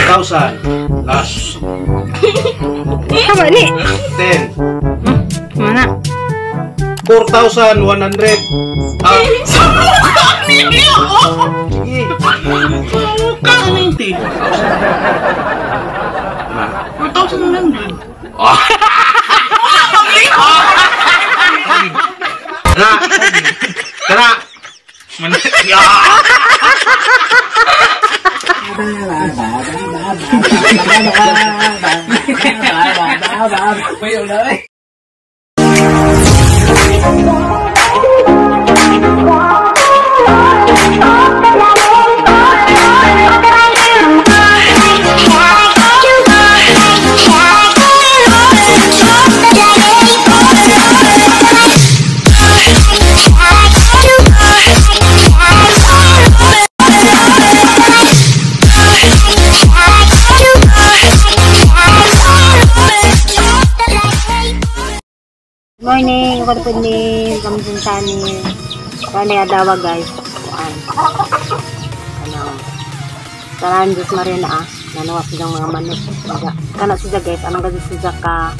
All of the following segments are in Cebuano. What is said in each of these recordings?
1,000. Last. Tama ni. 10. Mana? 4,100. Ah, Sa mukha niya! Sige. Sa mukha niya! Na. 4,100. Ah. Na. Kana. Ya. Morning, ako po ni Kamsin Channel. Kaya na dawa guys. Kuan. Ano? Taran Diyos Maria na ah. Nanawa silang mga manok. Kana siya guys, anong gado siya ka?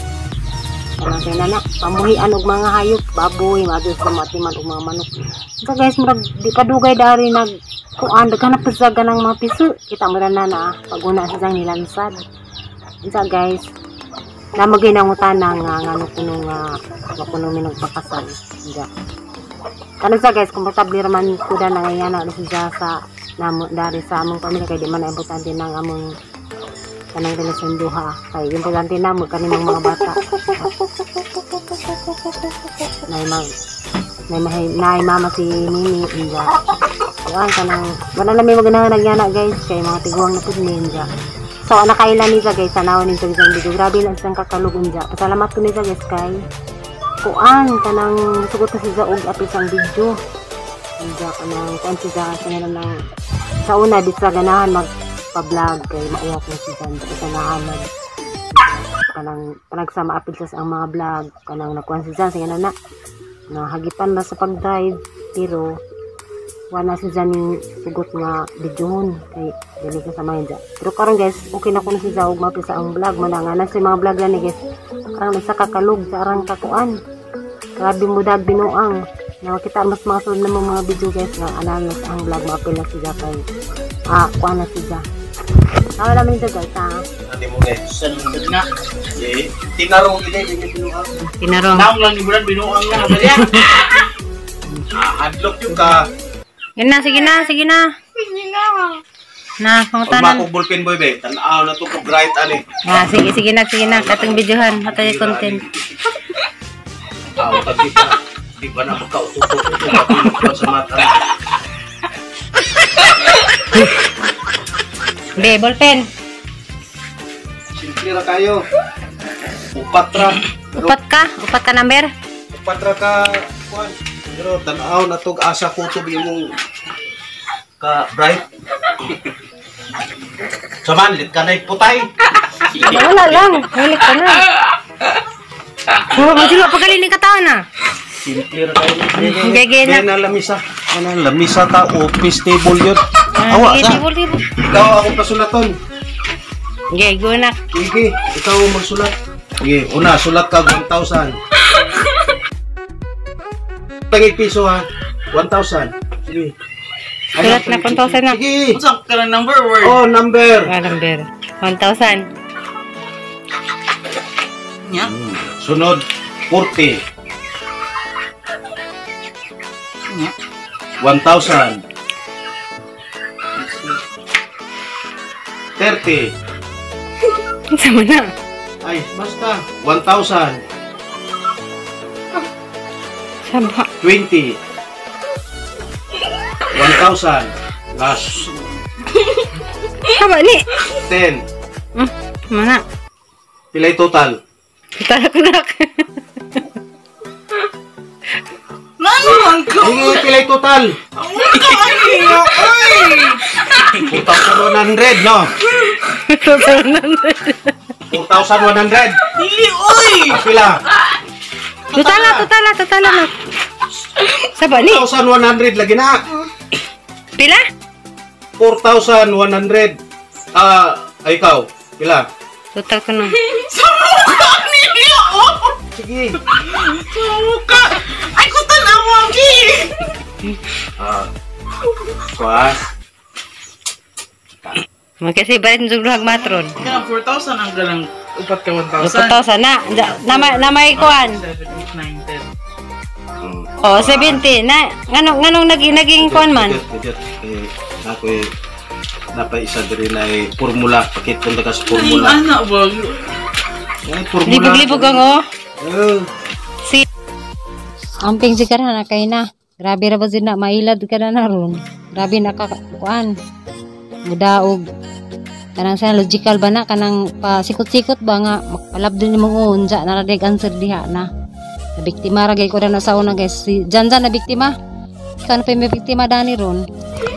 Ano tayo na na? Pamuhian og mga hayop, baboy, maadto sa matiman og mga manok. So guys, murag di pa dugay dari nag kuan daghan na pud ganang mga piso. Kita mo na na ah, pag una siya nilansad. Unsa guys? Namagay na ngutana nga ngano kuno nga makuno mi nagpakasal. Unsa? Kana sa guys, komportable ra man kuda na nga na siya sa namo dari sa among pamilya kay di man na importante nang among kanang relasyon duha kay importante namo kanimang mga bata. Nay mag nay mahay nay mama si Nini unja. Kuan kanang wala na may maganahan nagyana guys kay mga tiguang na pud ninja. So nakailan ni guys, tanaw ni sa isang video. Grabe lang siyang kakalog unja. Pasalamat ko ni guys kay kuan kanang sugot na siya og apil sang video. Unja kanang kuan siya sa nang sa una di sa ganahan magpa-vlog kay mauwak na siya sa naaman. Kanang panagsama apil sa ang mga vlog kanang nakuan siya sa na nahagipan ba sa pag-drive pero wala siya ning sugot nga videohon kay dili ka sa mga dya. Pero karon guys, okay na kuno siya og maapil sa ang vlog mananga na sa mga vlog ni guys. Karang nasa kakalog sa arang kakuan. Grabe mo dag binuang. Nakita mas mga sunod na mga video guys nga anan sa ang vlog maapil na siya kay kuan na siya. Tawa naman ito guys ha. Ate mo guys. Sunod na. Eh, tinarong ini di binuang. Tinarong. Naong lang ni Bulan binuang na kaya. Ah, adlok yung ka. Yan na, sige na, sige na. Sige na. Na, pangutanan. Pag mako ballpen boy be, tan-aw na to ko bright ani. Ah, sige, sige na, sige na. Katong videohan, hatay content. Aw, tagi ka. Di ba na magkaututo sa mata. Be, ballpen. Simple ra kayo. Upat ra. Upat ka? Upat ka number? Upat ra ka, kuan. Pero tan-aw na tog asa kutob imong ka bright. Saman lit ka na putay. Wala lang, hilik ka na. Oh, magjulo pagaling ni katawan na. Simple ra kayo. Gege na. Na lamisa. Ano lamisa ta office table yun. Awa sa. Table, table. Ikaw ako pasulaton. Sige, go na. Sige, ikaw magsulat. Sige, una sulat ka 1,000. Tangig piso ha. 1,000. Sige. Sulat na 1,000 na. Sige. Unsa ka na number word? Oh, number. Ah, number. 1,000. Nya. Sunod 40. Nya. 1,000. 30. Unsa man na? Ay, basta 1,000. Saba. 20. 1,000. Last. Saba ni. 10. Mana? Pilay total? Total ko na. Nano lang ko? Sige, pilay total? Ang mukha niya, oy! 4,100, no? 4,100. 4,100. Dili, oy! Pila? Total na, total na, total na. Saba ni. 4,100 lagi na. Pila? 4,100. Ay, ikaw. Pila? Total ko na. Sa mukha niya, oh! Sige. Sa mukha! Ay, kutan-awa, gi! Ah. Kuha. Kasi balit mo duhag matron. Kaya 4,000 ang galang upat ka 1,000. 4,000 na. Na may kuan. 7, 8, 9, 10. Oh, 70 na. Nganong naging kuan man? Pidot, eh, ako eh, napaisa diri na eh, formula. Pakit punta ka sa formula. Ay, anak ba? Eh, formula. Libog-libog ang oh. Eh, Si Amping si na kay na. Grabe ra ba na mailad ka na ron. Grabe na ka kuan. Mudaog. Kanang sa logical ba na kanang pasikot-sikot ba nga makapalabdon nimo unja na ra answer diha na. Nabiktima ra gay ko na sa una guys. Si Janjan na biktima. Ikaw na pa may biktima dani ron.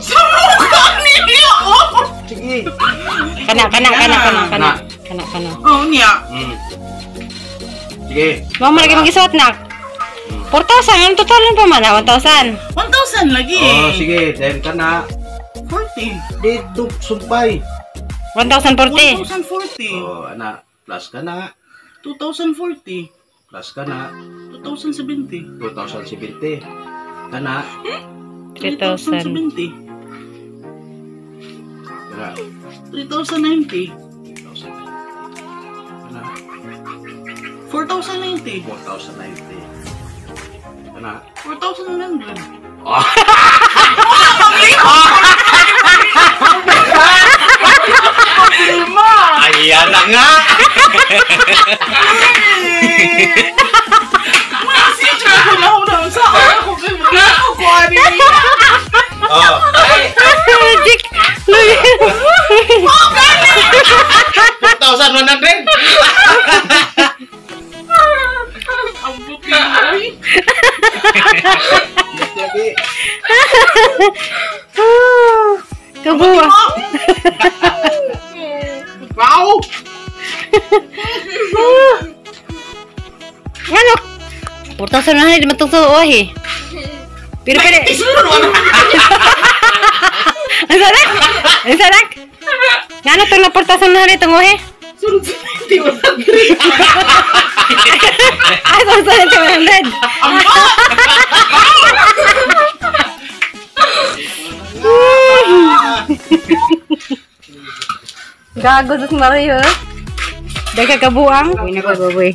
Sa mukha niya, oh! Sige. Kana kana kana kana kana kana kana. Oh, niya. Sige. Mao man lagi magisuot nak. 4,000 ang total pa man 1,000. 1,000 lagi. Oh, sige. Then ka na. 40. Dito, sumpay. 1,040. 1,040. Oh, ana. Plus ka na. 2,040. Plus ka na. 2,070. 2,070. Ka na. 3,000. 3,070. Ka na. 3,090. 3,090. Ka na. 4,090. 4,090. Ka na. 4,100. Ah. Ayan na nga! Oh. Logic. Logic. 4,100! Ang buti, oy. Lagi. Kabuwa. Wow! Ngano? 4,100 man tong suo eh. Pero pero. Ang sanak? Ang sanak? Ngano tong na 4,100 tong uhi? Sunod sa 100. Ay, 4,100. Ang ba? Gago sa Mario. Dahil kagabuang. Uy, nako, baboy.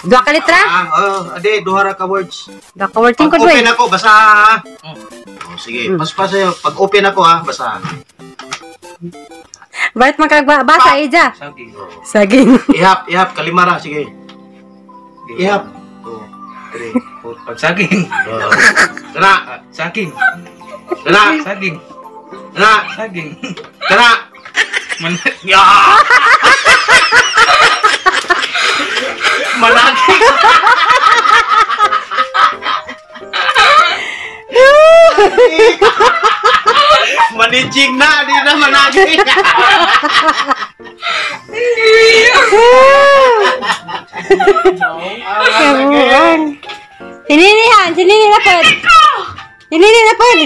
Dua ka litra? Ah, oh, ade, duha ra ka words. Dua ka words ko, Pag open doy. ako, basa ha. Oh, sige, paspas sa'yo. Pag open ako ha, basa. Bakit makagbasa, Eja? Saging. Saging. Ihap, ihap, kalimara, sige. Ihap. 2, 3, 4, Pag saging. 5. Tara, Saging. tara, Saging. tara, Saging. tara. Man Ya! Managi. Manijing na, di na managi. Kabuang. Sininihan, sinini na pod. Sinini na pod.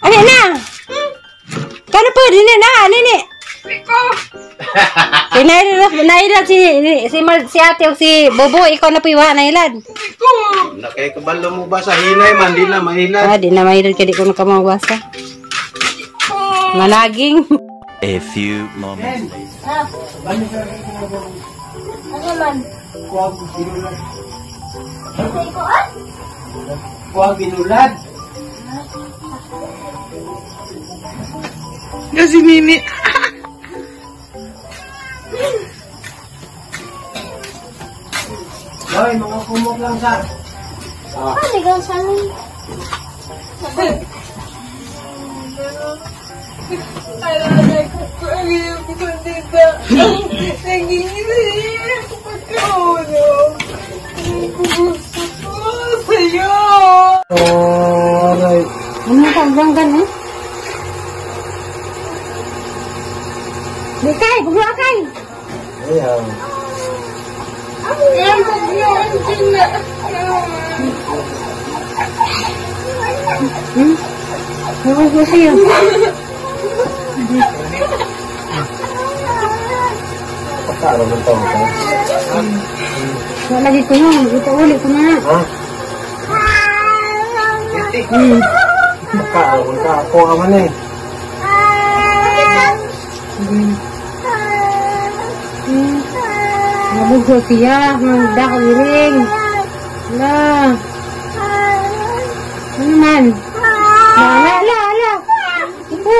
Ano na? Kano pod, nini na, nini. Si Nailad, Nailad si ate o si Bobo, ikaw na piwa, Nailad. Na kay kabalo mo ba sa hinay man, di na mahilad. Ah, di na mahilad kaya di ko nakamawasa. Managing. A few moments later. Ano man? Kuha binulad. Kasi nini. Hoy, mga kumok lang sa. Ano ka, ganggan eh? Di kay, bugla kay. Ayaw. Ewan ko sa'yo. Taka naman taon ka. Wala lagi ko yun. Ito ulit ko na. Ha? Taka naman ka. Ako ka man eh. Nabugo siya. Magdako iring. Ala. Ano man? Ala, ala, ala. Ipo.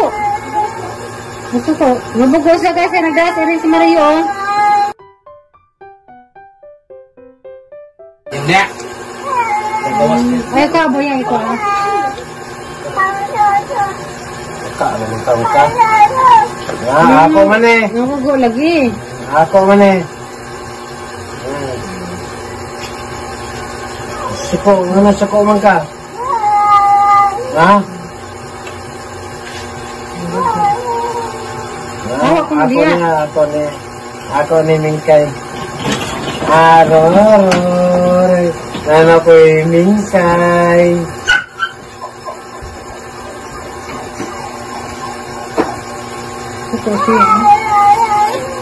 Gusto ko. Nabugo siya kasi nagdas iring si Mario. Oh. Hindi. Ay, ikaw, boy, ikaw. Ah. Taka naman taon ka. Ah, ako man eh. Nabugo lagi. Ako man eh. Suko, ano suko man ka? Ha? Awa ko Ako diya. ni, ako ni, ako ni Mingkay. Aror, ano ko'y Mingkay. Suko siya.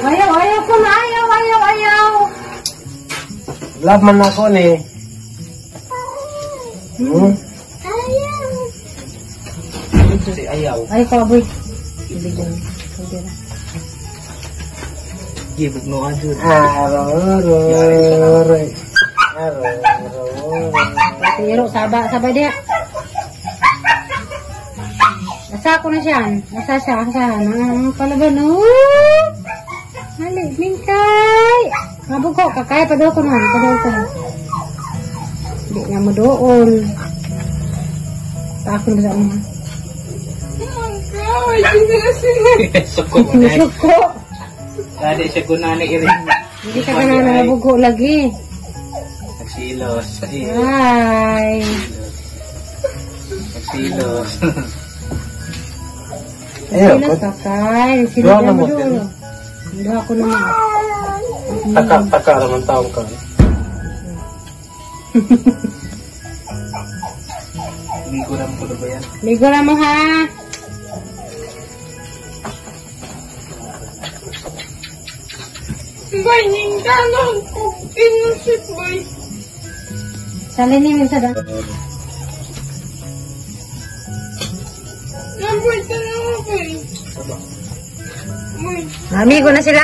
Ayaw, ayaw ko na. Ayaw, ayaw, ayaw. Love man ako ni. Si ayaw. Ay, ikaw, boy. Hindi dyan. Hindi na. Gibog no adyo. Aror, aror, aror. Tiro, saba, saba dia. Asa ko na siya. Asa siya, asa. Ang palaban, oh! Hali, Mingkay! Mabuko, kakaya pa daw ko nun. Pa daw ko. Hindi na mo doon. Paako na sa mga. Suko mo na. Suko! Dali siya kunani iring. Hindi ka na nabugo lagi. Nagsilos. Ay. Nagsilos. Ayaw, Silos kakay. Silos Duha na na mo mo, doon. Duha ko naman. Taka, taka naman taon ka. Ligo na mo ba yan? Ligo na mo ha. Boy, ningganon ko. Inusit, boy. Salin ni minsan da. Naboy, tanawa, boy. Boy. Amigo na sila?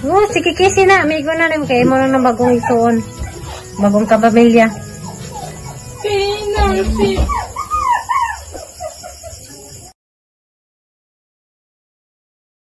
Oh, si Kikisi na. Amigo na rin. Kaya mo na ng bagong isuon. Bagong kapamilya. Kaya si